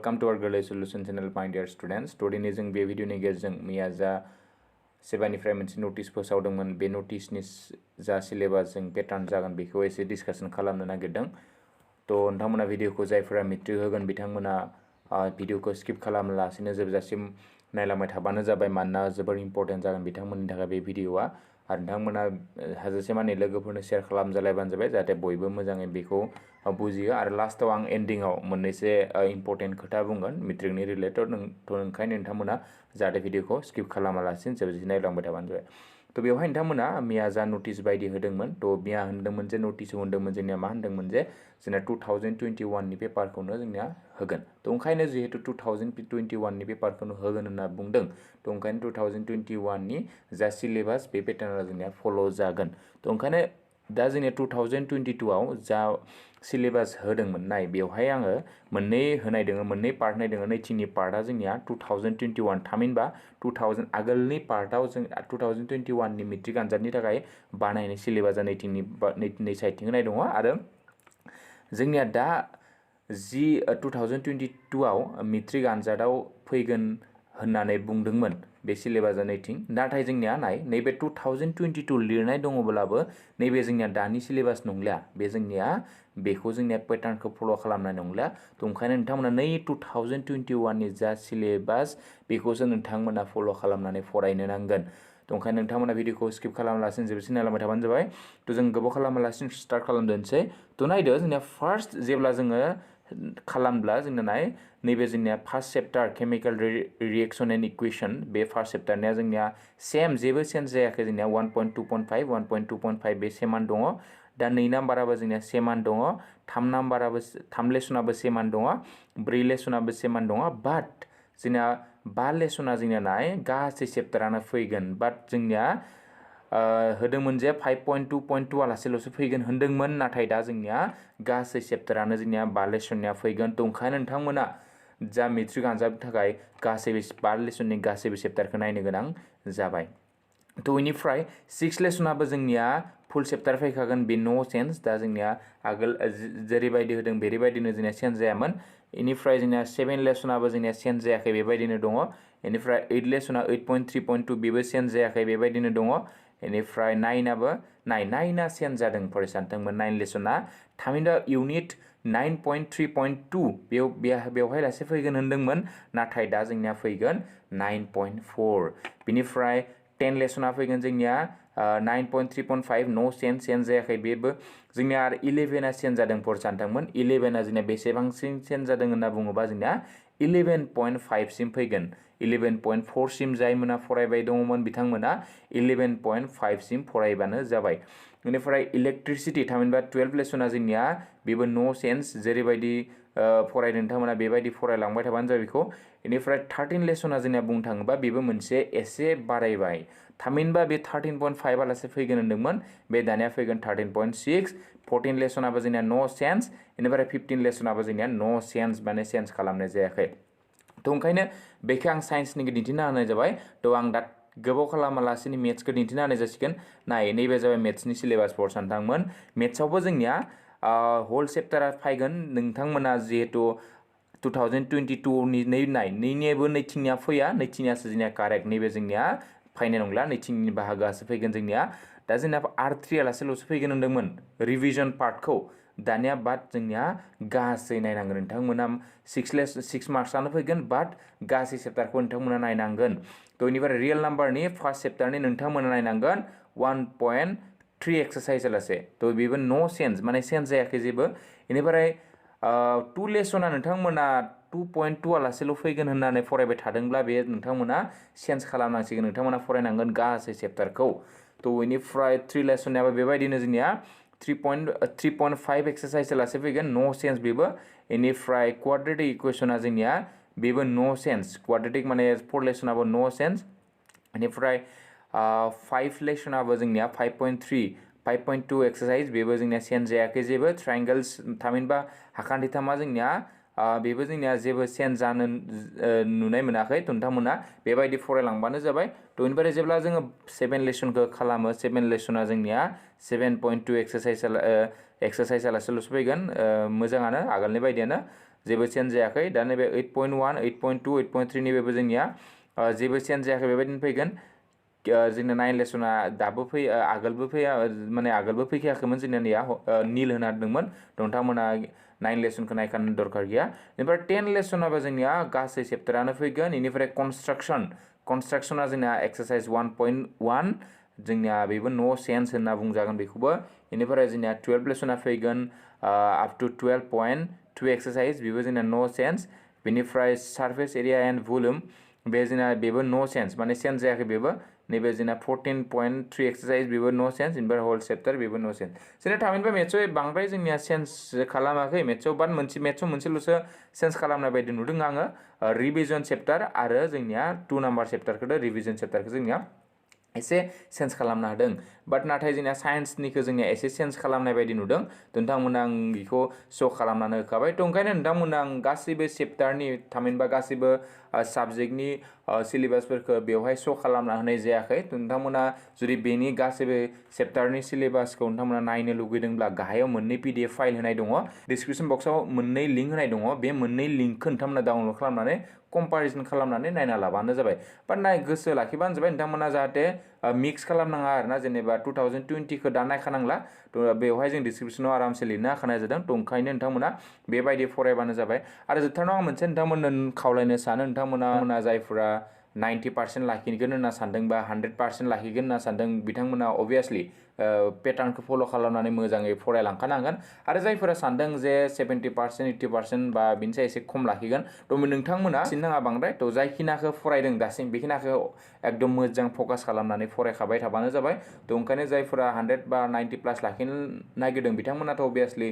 Welcome to our Girl Solution channel, my dear students. Today जों बे भिडिअनि गेजेरजों मैया जा सेबानिफ्राय मोनसे नोटिस फोसावदोंमोन बे नोटिसनि जा सिलेबास जों पेटार्न जागोन बेखौ एसे डिसकासन खालामनो नागिरदों। तो नोंथांमोना भिडिअखौ जायफोरा मेट्रिक होगोन बिथांमोना भिडिअखौ स्किप खालामालासिनो जोबजासिम नायलांबाय थाबानो जाबाय मानोना जोबोर इम्पोर्टेन्ट जागोन बिथांमोननि थाखाय बे भिडिअआ आरो नोंथांमोना हाजासे माने लोगोफोरनो शेयार खालामजालायबानो जाबाय जाहाथे बयबो मोजाङै बेखौ बुजियो आरो लास्टआव आं एन्डिंआव मोननैसो इम्पोर्टेन्ट खोथा बुंगोन मेट्रिकनि रिलेटेड ओंखायनो नोंथांमोना जाहाथे भिडिअखौ स्किप खालामालासिनो जोबजासिम नायलांबाय थाबानो जाबाय। तो बेवहाय नोंथांमोना मैया जा नोटिस बायदि होदोंमोन तो मैया होनदोंमोन जे नोटिसआव होनदोंमोन जोंनिया मा होनदोंमोन जे जोंना 2021 नि पेपारखौनो जोंनिया होगोन। तो ओंखायनो जिहेतु 2021 नि पेपारखौनो होगोन होनना बुंदों तो ओंखायनो 2021 नि जा सिलेबास बे पेटार्नआ जोंनिया फल' जागोन। तो ओंखायनो दा जोंनिया 2022 आव जा सिलेबास होदोंमोन नाय बेवहाय आङो मोननै होनाय दोङो मोननै पार्ट नाय दोङो नैथिनि पार्टआ जोंनिया 2021 थामहिनबा 2000 आगोलनि पार्टआव जों 2021 नि मेट्रिक आनजादनि थाखाय बानायनाय सिलेबासा नैथिनि साइडथिं होनाय दङ आरो जोंनिया दा जि 2022 आव मेट्रिक आनजादाव फैगोन होननानै बुंदोंमोन बे सिलेबासा नैथिं नाथाय जोंनिया नाय नैबे 2022 लिरनाय दङब्लाबो नैबे जोंनिया दानि सिलेबास नंलिया बे जोंनिया बेखौ जोंनिया पेटार्नखौ फल' खालामनाय नंलिया। तो ओंखायनो नोंथांमोना नै 2021 नि जा सिलेबास बेखौसो नोंथांमोना फल' खालामनानै फरायनो नांगोन। तो ओंखायनो नोंथांमोना भिडिअखौ स्किप खालामालासिनो जोबसिम नायलांबाय थाबानो जाबाय। तो जों गोबाव खालामालासिनो स्टार्ट खालामदोनसै। तो नायदो जोंनिया फार्स्ट जेब्ला जोङो खालामब्ला जोंना नाय नैबे जोंनिया first chapter chemical reaction and equation बे फार्स्ट चैप्टारनिया जोंनिया सेम जेबो चेन्ज जायाखै जोंनिया 1.2.5 1.2.5 बे सेमान दङ। दा नै नाम्बाराबो जोंनिया सेमान दङ थाम लेसनाबो सेमान दङ 4 लेसनाबो सेमान दङ बाट जोंनिया 5 लेसना जोंनिया नाय गासै चैप्टारानो फैगोन बाट जोंनिया होदोंमोन जे 5.2.2 आलासेल'सो फैगोन होनदोंमोन नाथाय दा जोंनिया गासै चैप्टारानो जोंनिया 5 लेसननिया फैगोन। तो ओंखायनो नोंथांमोना जा मेट्रिक आनजादनि थाखाय गासैबो 5 लेसननि गासैबो चैप्टारखौ नायनो गोनां जाबाय। तो इनिफ्राय 6 लेसनाबो जोंनिया फुल चैप्टार फैखागोन बे नो चेन्ज दा जोंनिया आगोल जेरैबायदि होदों बेबायदिनो जोंनिया चेन्ज जायामोन। इनिफ्राय जोंनिया 7 लेसनाबो जोंनिया चेन्ज जायाखै बेबायदिनो दङ। इनिफ्राय 8 लेसना 8.3.2 बेबो चेन्ज जायाखै बेबायदिनो दङ। इनिफ्राय 9आ चेन्ज जादों फरायसानोमोन 9 लेसना थामहिनबा इउनिट 9.3.2 बेवहाय लासे फैगोन होनदोंमोन नाथाय दा जोंनिया फैगोन 9.4 बिनिफ्राय 10 लेसना फैगोन जोंनिया 9.3.5 नो चेन्ज जायाखै बेबो जोंनिया आरो 11आ चेन्ज जादों फरायसानोमोन 11आ जोंनिया बेसेबांसिम चेन्ज जादों होनना बुङोबा जोंनिया 11.5 सिम फैगोन 11.4 सिम जायमोना फरायबाय दङमोन बिथांमोना 11.5 सिम फरायबानो जाबाय। बेनिफ्राय इलेक्ट्रिसिटी थामहिनबा 12 लेसना जोंनिया बेबो नो चेन्ज जेरैबायदि फरायदों नोंथांमोना बेबायदि फरायलांबाय थाबानो जाबाय बेखौ। बेनिफ्राय 13 लेसना जोंनिया बुंनो थाङोबा बेबो मोनसे एसे बारायबाय थामहिनबा बे 13.5 आलासे फैगोन होनदोंमोन बे दानिया फैगोन 13.6 14 लेसनाबो जोंनिया नो चेन्ज बेनिफ्राय 15 लेसनाबो जोंनिया नो चेन्ज माने चेन्ज खालामनाय जायाखै। तो ओंखायनो बेखौ आं साइन्सनिखौ दिन्थिना होनाय जाबाय। तो आं दा गोबाव खालामालासिनो मेथ्सखौ दिन्थिना होनाय जासिगोन। नाय नैबे जाबाय मेथ्सनि सिलेबास फरायसानोमोन मेथ्सआवबो जोंनिया होल चैप्टारा फैगोन नोंथांमोना जिहेतु 2022 नि नैनियाबो नैथिंनिया फैया नैथिंनियासो जोंनिया कारेक्ट नैबे जोंनिया फैनाय नंला नैथिंनि बाहागोआसो फैगोन जोंनिया दा जोंना R3 आलासेल'सो फैगोन होनदोंमोन रिभिजन पार्टखौ दानिया बाट जोंनिया गासै नायनांगोन नोंथांमोना 6 मार्क्सआनो फैगोन बाट गासै चैप्टारखौ नोंथांमोना नायनांगोन। तो इनिफ्राय रियेल नाम्बारनि फार्स्ट चैप्टारनि नोंथांमोना नायनांगोन 1.3 एक्सारसाइज आलासे तो बेबो नो चेन्ज माने चेन्ज जायाखै जेबो। इनिफ्राय 2 लेसना नोंथांमोना 2.2 आलासेल' फैगोन होननानै फरायबाय थादोंब्ला बे नोंथांमोना चेन्ज खालामनांसिगोन नोंथांमोना फरायनांगोन गासै चैप्टारखौ। तो इनिफ्राय 3 लेसनाबो बेबायदिनो जोंनिया 3.5 एक्सारसाइज लासे फैगोन नो चेन्ज बेबो। इनिफ्राय क्वाड्रेटिक इक्वेशना जोंनिया बेबो नो चेन्ज क्वाड्रेटिक माने 4 लेसनाबो नो चेन्ज। इनिफ्राय 5 लेसनाबो जोंनिया 5.2 एक्सारसाइज बेबो जोंनिया चेन्ज जायाखै जेबो ट्रायंगल्स थामहिनबा हाखान्थिथामा जोंनिया बेबो जोंनिया जेबो चेन्ज जानो नुनाय मोनाखै नोंथांमोना बेबायदि फरायलांबानो जाबाय। तो इनिफ्राय जेब्ला जोङो 7 लेसनखौ खालामो 7 लेसना जोंनिया 7.2 एक्सारसाइज आलासेल'सो फैगोन मोजाङानो आगोलनि बायदियानो जेबो चेन्ज जायाखै दा नैबे 8.1 8.2 8.3 नि बेबो जोंनिया जेबो चेन्ज जायाखै बेबायदिनो फैगोन जोंना 9 लेसना दाबो आगोलबो फैया माने आगोलबो फैखायाखैमोन जोंनिया नील होना दोंमोन नोंथांमोना 9 लेसनखौ नायखानो दरकार गैया ओमफ्राय 10 लेसनाबो जोंनिया गासै चेप्टारानो फैगोन इनिफ्राय कन्स्ट्राक्शना जोंना एक्सारसाइज 1.1 जोंनिया बेबो नो सेन्स होनना बुंजागोन बेखौबो इनिफ्राय जोंनिया 12 लेसना फैगोन अप टू 12.2 एक्सारसाइज बेबो जोंना नो सेन्स बेनिफ्राय सारफेस एरिया एन्ड भल्युम बे जोंना बेबो नो सेन्स माने सेन्स जायाखै बेबो नैबे जोंना 14.3 एक्सारसाइज बेबो नो सेन्स इनिफ्राय होल चैप्टार बेबो नो सेन्स जोंना थामहिनबा मेथ्सआव बांद्राय जोंनिया सेन्स खालामाखै मेथ्सआव बाट मेथ्सआव मोनसेल'सो सेन्स खालामनाय बायदि नुदों आङो रिभिजन चैप्टार आरो जोंनिया 2 नाम्बार चैप्टारखौ रिभिजन चैप्टारखौ जोंनिया एसे सेन्स खालामना होदों बाट नाथाय जोंनिया साइन्सनिखौ जोंनिया एसे सेन्स खालामनाय बायदि नुदों नोंथांमोना आं बेखौ श' खालामनानै होखाबाय थ' ओंखायनो नोंथांमोना आं गासैबो चैप्टारनि थामहिनबा गासैबो साबजेक्टनि सिलेबासफोरखौ बेवहाय श' खालामना होनाय जायाखै नोंथांमोना जुदि बेनि गासैबो चैप्टारनि सिलेबासखौ नोंथांमोना नायनो लुगैदोंब्ला गाहायाव मोननै PDF फाइल होनाय दङ डिस्क्रिप्शन बक्सआव मोननै लिंक होनाय दङ बे मोननै लिंकखौ नोंथांमोना डाउनलड खालामनानै कम्पारिजन खालामनानै नायना लाबानो जाबाय बाट गोसो लाखिबानो जाबाय नोंथांमोना जाहाथे मिक्स खालामनाङा आरोना जेनेबा 2020खौ दा नायखानांला थ' बेवहाय जों डिस्क्रिप्शनाव आरामसे लिरना होखानाय जादों थ' ओंखायनो नोंथांमोना बेबायदि फरायबानो जाबाय आरो जोबथारनाव आं मोनसे नोंथांमोननो खावलायनो सानो नोंथांमोना जायफोरा 90% लाखिगोन होनना सानदों बा 100% लाखिगोन होनना सानदों बिथांमोना अबभियासलि पेटार्नखौ फल' खालामनानै मोजाङै फरायलांखानांगोन आरो जायफोरा सानदों जे 70% 80% बा बिनिसाय एसे खम लाखिगोन थ' नोंथांमोना सिन्नाङा बांद्राय थ' जायखिनाखौ फरायदों दासिम बेखिनाखौ एकदम मोजां फकास खालामनानै फरायखाबाय थाबानो जाबाय थ' ओंखायनो जायफोरा 100 बा 90+ लाखिनो नागिरदों बिथांमोनाथ' अबभियासलि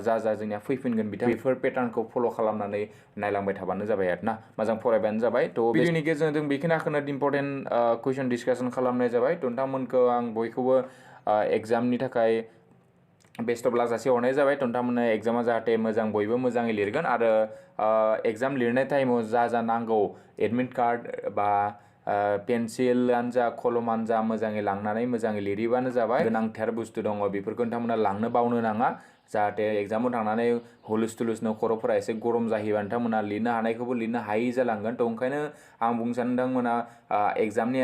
जा जोंनिया फैफिनगोन बेफोर पेटार्नखौ फल' खालामनानै नायलांबाय थाबानो जाबाय आरोना मोजां फरायबानो जाबाय थ' भिडिअनि गेजेरजों बेखिनिखौनो इम्परटेन्ट कुइसन डिसकासन खालामनाय जाबाय थ' नोंथांमोनखौ आं बयखौबो एग्जामनि थाखाय बेस्ट अफ लाक जासि हरनाय जाबाय नोंथांमोननो एग्जामा जाहाथे मोजां बयबो मोजाङै लिरगोन आरो एग्जाम लिरनाय टाइमाव जा नांगौ एडमिट कार्ड बा पेन्सिलानो जा कलमानो जा मोजाङै लांनानै मोजाङै लिरहैबानो जाबाय गोनांथार बुस्थु दङ बेफोरखौ नोंथांमोना लांनो बावनो नाङा जाहाथे एग्जामाव थांनानै हुलुस थुलुसनो खर'फोरा एसे गरम जाहैबा नोंथांमोना लिरनो हानायखौबो लिरनो हायि जालांगोन थ' ओंखायनो आं बुंनो सानो नोंथांमोना एग्जामनि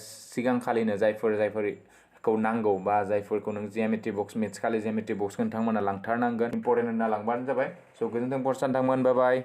सिगांखालिनो जायफोरखौ नांगौ बा जायफोरखौ नों जिअमेट्रि बक्स मेथ्स खालि जिअमेट्रि बक्सखौ नोंथांमोना लांथारनांगोन इम्परटेन्ट होनना लांबानो जाबाय स' गोजोन्थों फर सानथांमोन बाय बाय